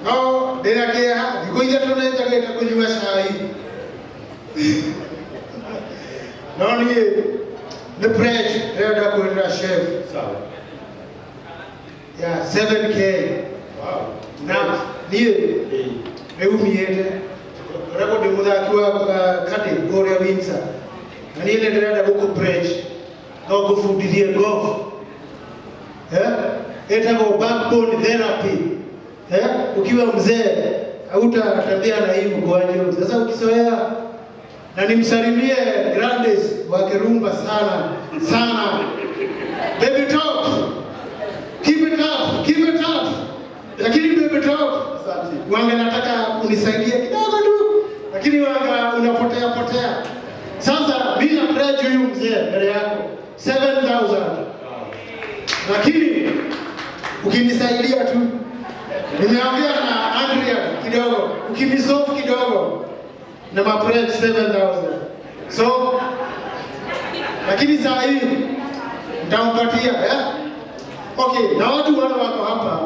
No ndĩna kĩeha, thikũ 3 nĩ njagĩte kũnyua cai. No niĩ nĩ pledge ndĩrenda kwĩrĩra chef. Sawa. Ya 7K. Wow. Na niĩ rĩu miĩte ngoragwo ndĩ mũthaki wa kadĩ kũrĩa Windsor. Na niĩ nĩ ndĩrenda gũkũ pledge no ngũbundithie golf. Eh? Ĩtagwo backbone therapy. Eh? Ukiwa mzee hautatembea na hii mkwaju. Sasa ukizoea, na nimsalimie Grandes wa Kirumba sana sana. Baby Top, keep it up, keep it up. Lakini Baby Top, Asante. wanga nataka unisaidie kidogo tu, lakini wanga unapotea potea. Sasa mimi na pledge huyu mzee mbele yako 7000, lakini ukinisaidia tu, nimeongea na Andrea kidogo, ukinisolve kidogo na mapledge 7000. So lakini saa hii nitampatia, eh? Okay, na watu wale wako hapa,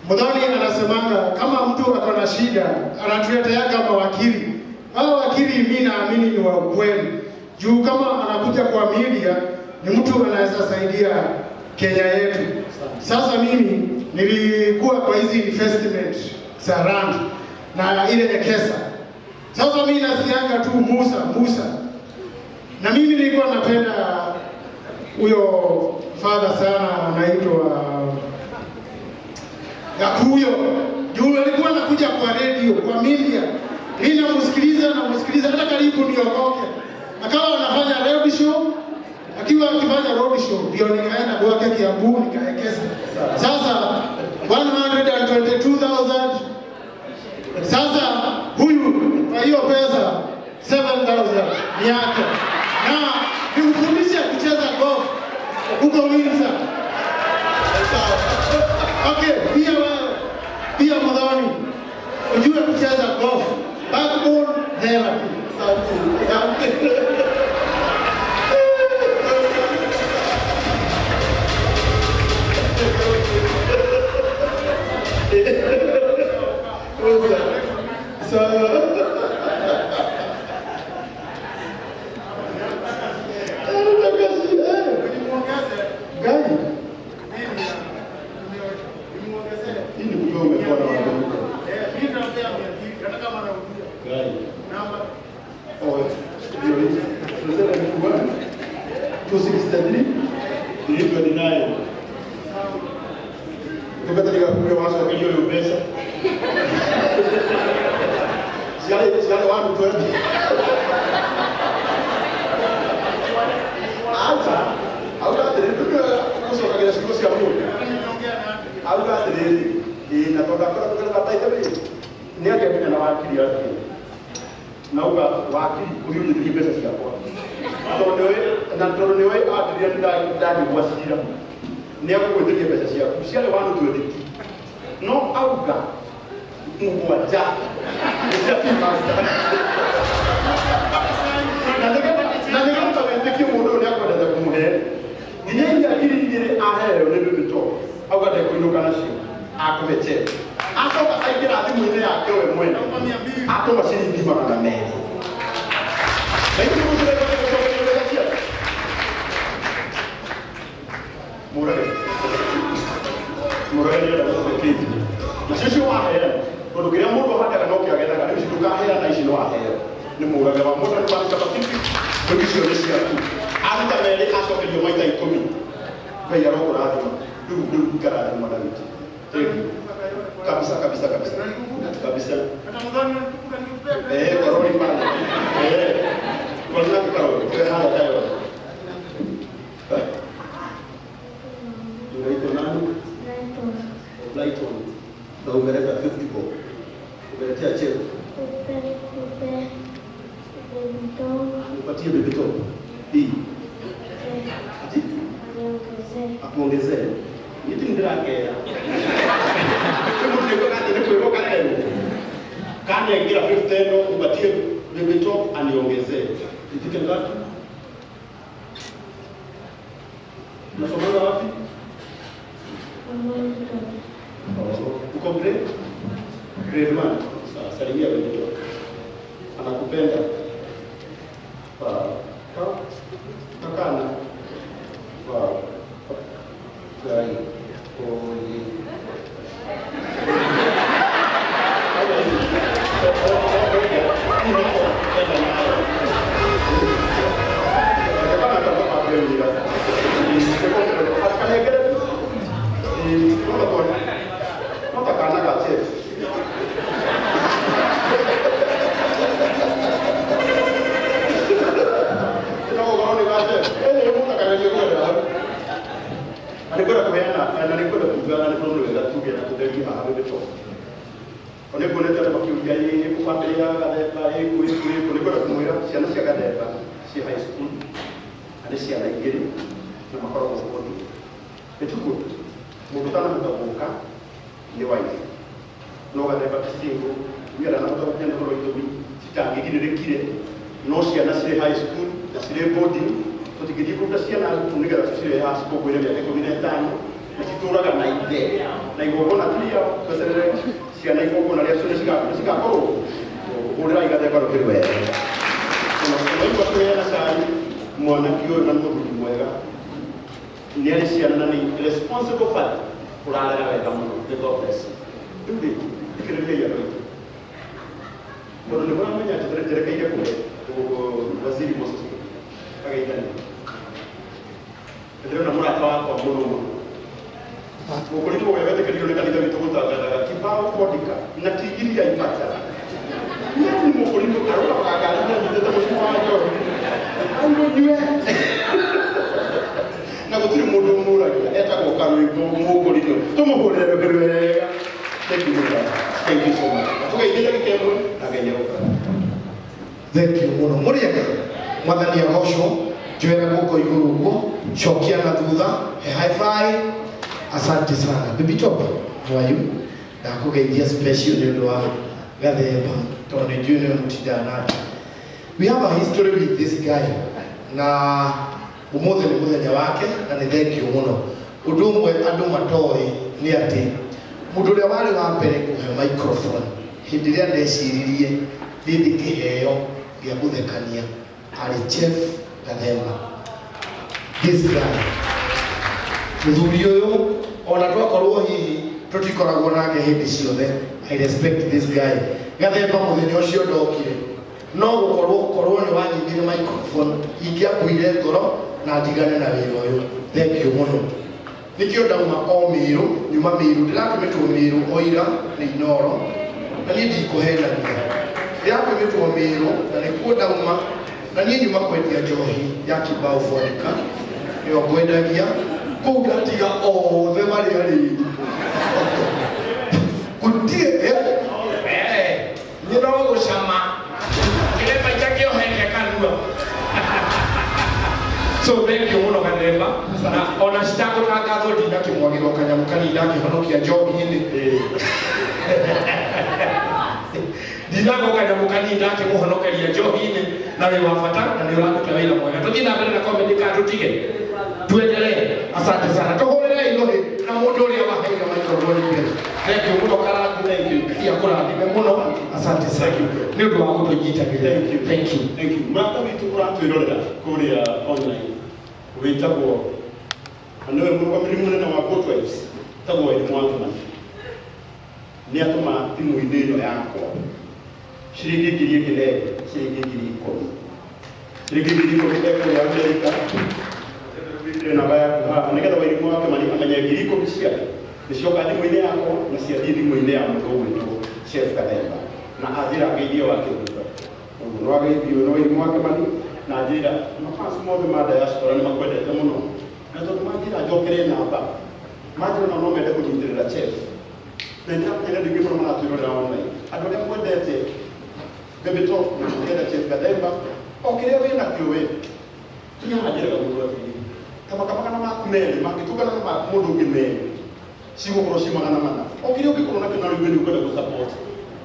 Muthoni anasemanga kama mtu ako na shida anatuletea kama wakili. Hao wakili mimi naamini ni wa ukweli. Juu kama anakuja kwa media ni mtu anaweza saidia Kenya yetu. Sasa mimi nilikuwa kwa hizi investment za land na ile Ekesa. Sasa mimi nasikianga tu Musa Musa. Na mimi nilikuwa napenda huyo father sana, anaitwa Gakuyo. Juu alikuwa anakuja kwa radio, kwa media. Mimi namsikiliza namsikiliza hata karibu niokoke. Akawa anafanya road show, akiwa akifanya road show ndio nikaenda kwake Kiambu nikaekeza. Sasa 122,000. Sasa huyu kwa hiyo pesa 7,000 ni yake. Na nimfundishe kucheza golf huko Windsor. Okay, pia wewe pia Muthoni ujue kucheza golf. Backbone therapy. Asante. Asante. Sawa. Anataka Gani? Hii ni kujua umekuwa na watu. Gani? Oh, ndio hii. Tunasema ni kubwa. 263 329. Tukataka kule wacho hiyo pesa. Ciarĩ 120. Acha. Auga atĩrĩrĩ, ndũkĩũĩ gũcokagĩra ciugo cia mũndũ. Auga atĩrĩrĩ, ĩĩ na tondũ akoragwo kũgerera taitũ rĩ, nĩ atĩa nginya na wakiri atĩ. Nauga wakiri ũhiũnĩrie mbeca ciakwa. Tondũ nĩũĩ na tondũ nĩũĩ Adrian ndangĩgwa cira. Nĩ egũgwĩtĩria mbeca ciaku. Ciarĩ 120. No auga 7 nĩ cia Master. Na nĩgetha wĩtĩkie mũndũ ũyũ nĩakwendete kũmũhe nginya iria 2,000 aheo nĩ Baby Top, auga ndekũinũka nacio, akũhe check. Acoka aingĩra thimũ-inĩ yake we mwene atũma ciringi 200. Na ithuĩ mũtũreka gũcokeria mbeca ciake. Mũrage. Mũrage nĩenda gũkũhe kĩndũ. Nacio icio waheana, tondũ kĩrĩa mũndũ ahandaga no kĩo agethaga, rĩu ici ndũkaheana, ici no waheo. Nĩ mũrage wa mũndũ nĩ chapati, rĩu icio nĩ ciaku. Aruta merĩ acokerio maita 10. Ngai arokũrathima. Rĩu ikarathima David. Thank you. Kabisa kabisa kabisa. Kabisa. Eh, karoli pale. Eh. Kwa nini karoli? Kwa haya tayo. Unaitwa nani? Brighton. Na umeleta 50 bob. Umeletea cheo. Upatie Baby Top. Hii. Ati? Akuongezee. Niti ndĩrakera. Rĩu mũtuĩka atĩ nĩ kwĩrwo kanerwo. Kanengera 50 ĩno upatie Baby Top aniongezee. Ifike ngapi? Unasomanga wapi? Oh, uko grade? Grade 1. Sawa, salimia wengine. Anakupenda. Wow. Kakana. Wow. Ngai. Oye. Nĩngwenda kũheana na nĩngwenda kuga na nĩkorwo nĩ wega tuge na tũtherie haha rĩrĩ nĩnguonete andũ makiuria ĩ bamĩrĩ ya Gathemba ĩkũ ĩkũ ĩkũ. Nĩngwenda kũmwĩra ciana cia Gathemba ciĩ high school na nĩ ciana igĩrĩ na makoragwo boarding. Ĩtukũ mũndũ ũtanahota gũka nĩ wife, no Gathemba ti single, tumia ndanahota gũkinya nĩ tondũ itũmi citangĩgirĩrĩkire, no ciana cirĩ high school na cirĩ boarding. Tũtingĩthiĩ kũruta ciana thukuru nĩgetha tũcirehe haha cikũngũĩre mĩaka 15 na citũraga na ithe na igongona ti rĩao. Tweterere ciana igongona rĩacio nĩ cigakorwo. Hũrĩrai Gathemba rũhĩ rwega. Ona kũheana cai mwanake ũyũ na nĩ mũthuri mwega, nĩ arĩ ciana na nĩ responsible father ũrarera wega mũno. May God bless you. Rĩu rĩ, thikĩrĩriai andũ aitũ, tondũ nĩ mũramenya atĩ njerekeire kũhe Waziri Moses ageithania. Ndĩrona mũrata wakwa mũno mũno mũkũritũ ũrĩa wetĩkĩrirwo nĩ kanitha witũ gũtangathaga kibao vodka na ti iria ipata. Nĩ mũkũritũ arũgamaga ngari na nyitĩte mũcibi wa njohi aũnyue na gũtirĩ mũndũ ũmũragia, etagwo Karwĩmbo mũkũritũ. Tũmũhũrĩre rũhĩ rwega. Thank you mũno, thank you so much. Tũgeithie ndagĩka ĩmwe na Ngai egũkara. Thank you mũno. Mũrĩega, Mwathani agocwo. Njoera guoko igũrũ ũguo, cokia na thutha, he high five. Asante sana. Baby Top, how are you? Ndakũgeithia special nĩ ũndũ wa Gathemba tondũ nĩ njũĩ nĩwe mũtindaga nake. We have a history with this guy na ũmũthĩ nĩ mũthenya wake na nĩ thank you mũno. Ũndũ ũmwe andũ matoĩ nĩ atĩ mũndũ ũrĩa warĩ wa mbere kũhe microphone hĩndĩ ĩrĩa ndeciririe niĩ ndĩ kĩheo gĩa gũthekania arĩ Chef Gathemba. This guy, mũthuri ũyũ, ona twakorwo hihi tũtikoragwo nake hĩndĩ ciothe, I respect this guy. Gathemba, mũthenya ũcio ndokire no gũkorwo korwo nĩ wanyitire microphone ingĩakuire ngoro na ndigane na wĩra ũyũ. Thank you mũno. Nĩkĩo ndauma o Mĩrũ, nyuma Mĩrũ, ndĩratũmĩtwo Mĩrũ o ira nĩ Inoro na niĩ ndikũhenania, ndĩratũmĩtwo Mĩrũ na nĩkuo ndauma na niĩ nyuma kwendia njohi ya Kibao Vodka, nĩyo ngwendagia kũu, ndatiga othe marĩ arĩu gũtirĩ. Nĩ no gũcama kĩremba itakĩohete kanua. So thank you mũno, Gathemba, na ona citagũtangathwo ndinakĩmwagĩrwo kanyamũ kanini ndakĩhonokia njohi-inĩ. Ndinagwo kanyamũ kanini ndakĩmũhonokeria njohi-inĩ na wĩ wa bata na nĩ ũraruta wĩra mwega. Tũthiĩ na mbere na comedy kana tũtige tuendelee? Asante sana. Tũhũrĩre irohi na mũndũ ũrĩa waheire microphone mbere. Thank you mũno, Karangu. Thank you. Ngai akũrathime mũno. Asante sana nĩ ũndũ wa gũtũnyitagĩrĩra. Thank you. Thank you. Thank you. Mũrata witũ ũratwĩrorera kũrĩa online wĩtagwo na nĩwe mũrũgamĩrĩri mũnene wa Good Vibes, tagwo Elimu Wathmani, nĩ atũma thimũ-inĩ ĩno yakwa ciringi 10,000, ciringi 10,000, ciringi 10,000 ekũrĩa Amerika. Wĩkĩre namba yaku haha nĩgetha Wairimu wa Kĩmani amenye 10,000 ciake nĩcioka thimũ-inĩ yakwa na ciathiĩ thimũ-inĩ ya mũndũ ũgwĩtwo Chef Gathemba na anjĩra ngeithie wa kĩruga. Ũguo nĩ wageithio nĩ Wairimu wa Kĩmani na njĩra mafans mothe ma diaspora nĩ makwendete mũno na tondũ manjĩra njokere namba manjĩra no mende kũnyitĩrĩra Chef na nĩndĩramenya andũ aingĩ mũno maratwĩrorera online, andũ arĩa mwendete Baby Top na mũkenda Chef Gathemba, o kĩrĩa wĩ nakĩo we tiga njĩraga mũndũ atĩrĩrĩ, ta makamagana maku merĩ mangĩtũngana na maku mũndũ ũngĩ merĩ cigũkorwo ci 400. O kĩrĩa ũngĩkorwo nakĩo na rĩu nĩ ũkwenda gũ-support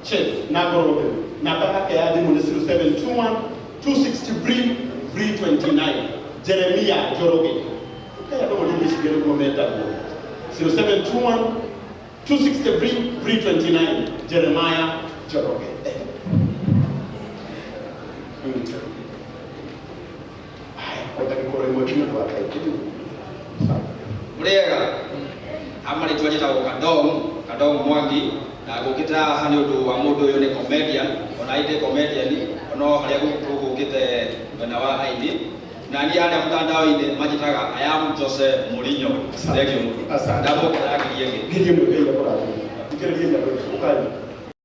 Chef na ngoro theru, namba yake ya thimũ nĩ 0721 263 329, Jeremia Njoroge. Kaya andũ mũndũ ngĩciria nĩguo metagwo 0721. 263 329 Jeremiah Njoroge. Haya, kwa ndagĩka ĩmwe nĩ ũndũ wa time. Sawa. Mũrĩega, amarĩtwa njĩtagwo Kadong, Kadong Mwangi, na ngũkĩte haha nĩ ũndũ wa mũndũ ũyũ nĩ comedian, ona indĩ comedian, ono harĩa gũkĩte mwena wa aini, na niĩ harĩa mtandao-inĩ manjĩtaga I am Jose Mourinho. Asante. Thank you mũno. Asante. Ndamũkĩra ngiri ĩngĩ. Ngiri ĩmwe Ngai akũrathime. Thikĩrĩria andũ, ũkai.